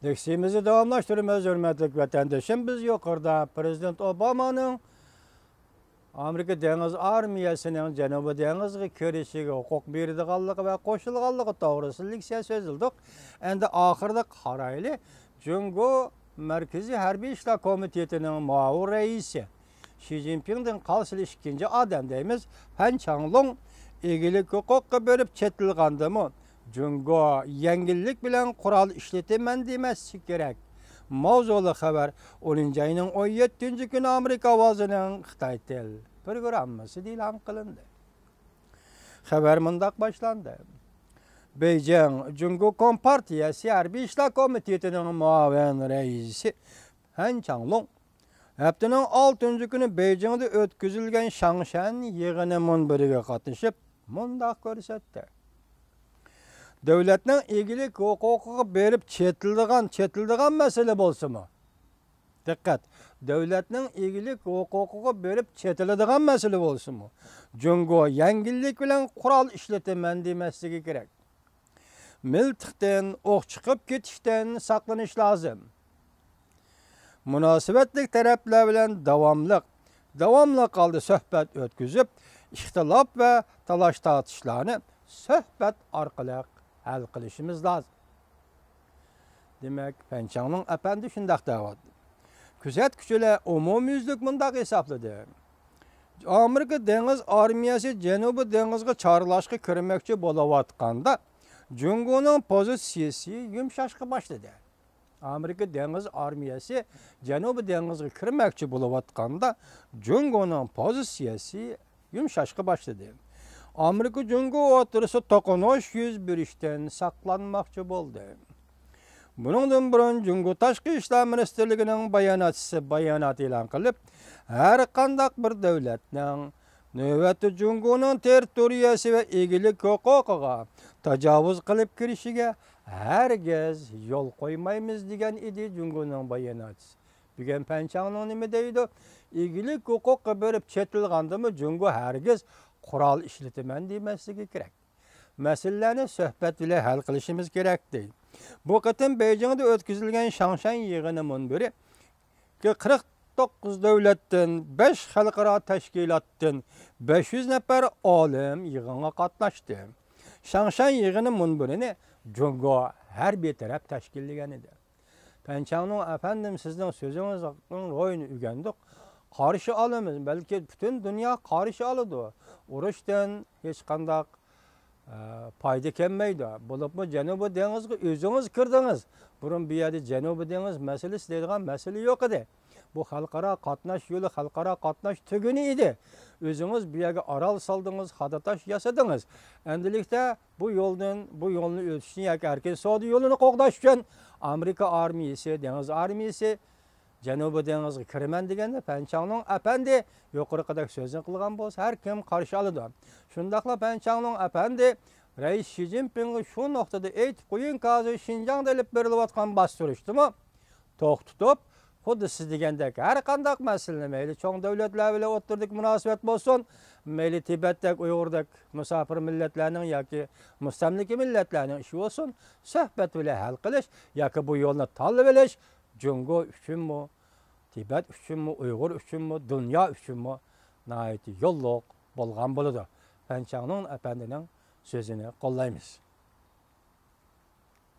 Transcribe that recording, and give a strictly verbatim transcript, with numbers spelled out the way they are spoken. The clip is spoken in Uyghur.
لېكسىيىمىزنى داۋاملاشتۇرىمىز، ھۆرمەتلىك ۋەتەندىشىم. بىز يۇقىرىدا پىرېزىدېنت ئوبامانىڭ ئامېرىكا دېڭىز ئارمىيەسىنىڭ جەنۇبىي دېڭىزغا كىرىشىگە ھوقۇق بېرىدىغانلىقى ۋە قوشۇلغانلىقى توغرىسىدا لېكسىيە سۆزلىدۇق. ئەمدى ئاخىرىدا قارايلى، جۇڭگو مەركىزىي ھەربىي ئىشلار كومىتېتىنىڭ مۇئاۋىن رەئىسى شى جىنپىڭدىن قالسىلا ئىككىنچى ئادەم دەيمىز، پەن چاڭلۇڭ ئىگىلىك ھوقۇققا بېرىپ چېتىلغاندىمۇ، جۇڭگو يەڭگىللىك بىلەن قورال ئىشلىتىمەن دېمەسلىكى كېرەك. ماۋزۇلۇق خەۋەر ئونىنچى ئاينىڭ ئون يەتتىنچى كۈنى ئامېرىكا ئاۋازىنىڭ خىتاي تىل پروگراممىسىدا ئېلان قىلىندى. خەۋەر مۇنداق باشلاندى. بېيجىڭ، جۇڭگو كومپارتىيەسى ھەربىي ئىشلار كومىتېتىنىڭ مۇئاۋىن رەئىسى پەن چاڭلۇڭ ھەپتىنىڭ ئالتىنچى كۈنى بېيجىڭدا ئۆتكۈزۈلگەن شاڭشەن يىغىنى مۇنبىرىگە قاتنىشىپ، مۇنداق كۆرسەتتى. دۆلەتنىڭ ئىگىلىك ھوقۇقىغا بېرىپ چېتىلىدىغان، چېتىلىدىغان مەسىلە بولسىمۇ، دىققەت، دۆلەتنىڭ ئىگىلىك ھوقۇقىغا بېرىپ چېتىلىدىغان مەسىلە بولسىمۇ، جۇڭگو يەڭگىللىك بىلەن قورال ئىشلىتىمەن دېمەسلىكى كېرەك. مىلتىقتىن، ئوق چىقىپ كېتىشتىن ساقلىنىش لازىم. مۇناسىۋەتلىك تەرەپلەر بىلەن داۋاملىق، داۋاملىق ھالدا سۆھبەت ئۆتكۈزۈپ، ئىختىلاپ ۋە تالاش-تارتىشلارنى سۆھبەت ئارقىلىق ھەل قىلىشىمىز لازىم. دېمەك، پەن چاڭلۇڭ ئەپەندى شۇنداق دەۋاتىدۇ. كۆزەتكۈچىلەر ئومۇميۈزلۈك مۇنداق ھېسابلىدى. ئامېرىكا دېڭىز ئارمىيەسى جەنۇبىي دېڭىزغا چارلاشقا كىرمەكچى بولۇۋاتقاندا، جۇڭگونىڭ پوزىتسىيىسى يۇمشاشقا باشلىدى. ئامېرىكا دېڭىز ئارمىيەسى جەنۇبىي دېڭىزغا كىرمەكچى بولۇۋاتقاندا، جۇڭگونىڭ پوزىتسىيەسى يۇمشاشقا باشلىدى. ئامېرىكا جۇڭگو ئوتتۇرىسىدا توقۇنۇش يۈز بېرىشتىن ساقلانماقچى بولدى. بۇنىڭدىن بۇرۇن جۇڭگو تاشقى ئىشلار مىنىستىرلىكىنىڭ باياناتچىسى بايانات ئېلان قىلىپ، ھەر قانداق بىر دۆلەتنىڭ نۆۋەتتە جۇڭگونىڭ تېررىتورىيەسى ۋە ئىگىلىك ھوقۇقىغا تاجاۋۇز قىلىپ كىرىشىگە ھەرگىز يول قويمايمىز، دېگەن ئىدى جۇڭگونىڭ باياناتچىسى. بۈگۈن پەن چاڭلۇڭ نېمە دەيدۇ؟ ئىگىلىك ھوقۇققا بېرىپ چېتىلغاندىمۇ جۇڭگو ھەرگىز قورال ئىشلىتىمەن دېمەسلىكى كېرەك. مەسىلىلەرنى سۆھبەت بىلەن ھەل قىلىشىمىز كېرەك، دەيدۇ. بۇ قېتىم بېيجىڭدا ئۆتكۈزۈلگەن شاڭشەن يىغىنى مۇنبىرى قىرىق توققۇز دۆلەتتىن، بەش خەلقئارا تەشكىلاتتىن بەش يۈز نەپەر ئالىم يىغىنغا قاتناشتى. شاڭشەن يىغىنى مۇنبىرىنى جۇڭگو ھەربىي تەرەپ تەشكىللىگەن ئىدى. پەن چاڭلۇڭ ئەپەندىم، سىزنىڭ سۆزىڭىزنىڭ روھىنى ئۆگەندۇق. قارشى ئالىمىز، بەلكى پۈتۈن دۇنيا قارشى ئالىدۇ. ئۇرۇشتىن ھېچقانداق ئە، پايدا كەلمەيدۇ. بولۇپمۇ جەنۇبىي دېڭىزغا ئۆزىڭىز كىردىڭىز. بۇرۇن بۇ يەردە جەنۇبىي دېڭىز مەسىلىسى دەيدىغان مەسىلە يوق ئىدى. بۇ خەلقئارا قاتناش يولى، خەلقئارا قاتناش تۈگۈنى ئىدى. ئۆزىڭىز بۇ يەرگە ئارال سالدىڭىز، خادا تاش ياسىدىڭىز. ئەمدىلىكتە بۇ يولدىن، بۇ يولنى ئۆتۈشنى ياكى ئەركىن سودا يولىنى قوغداش ئۈچۈن ئامېرىكا ئارمىيىسى، دېڭىز ئارمىيىسى جەنۇبىي دېڭىزغا كىرىمەن دېگەندە، پەن چاڭلۇڭ ئەپەندى يۇقىرىقىدەك سۆزنى قىلغان بولسا، ھەر كىم قارشى ئالىدۇ. شۇنداقلا پەن چاڭلۇڭ ئەپەندى رەئىس شى جىنپىڭغا شۇ نۇقتىدا ئېيتىپ قويۇڭ، ھازىر شىنجاڭدا ئېلىپ بېرىلىۋاتقان باستۇرۇشنىمۇ توختىتىپ، خۇددى سىز دېگەندەك ھەر قانداق مەسىلىنى، مەيلى چوڭ دۆلەتلەر بىلەن ئوتتۇرىدىكى مۇناسىۋەت بولسۇن، مەيلى تىبەتتەك، ئۇيغۇردەك مۇساپىر مىللەتلەرنىڭ ياكى مۇستەملىكە مىللەتلەرنىڭ ئىشى بولسۇن، سۆھبەت بىلەن ھەل قىلىش ياكى بۇ يولنى تاللىۋېلىش جۇڭگو ئۈچۈنمۇ، تىبەت ئۈچۈنمۇ، ئۇيغۇر ئۈچۈنمۇ، دۇنيا ئۈچۈنمۇ ناھايىتى يوللۇق بولغان بولىدۇ. پەن چاڭلۇڭ ئەپەندىنىڭ سۆزىنى قوللايمىز.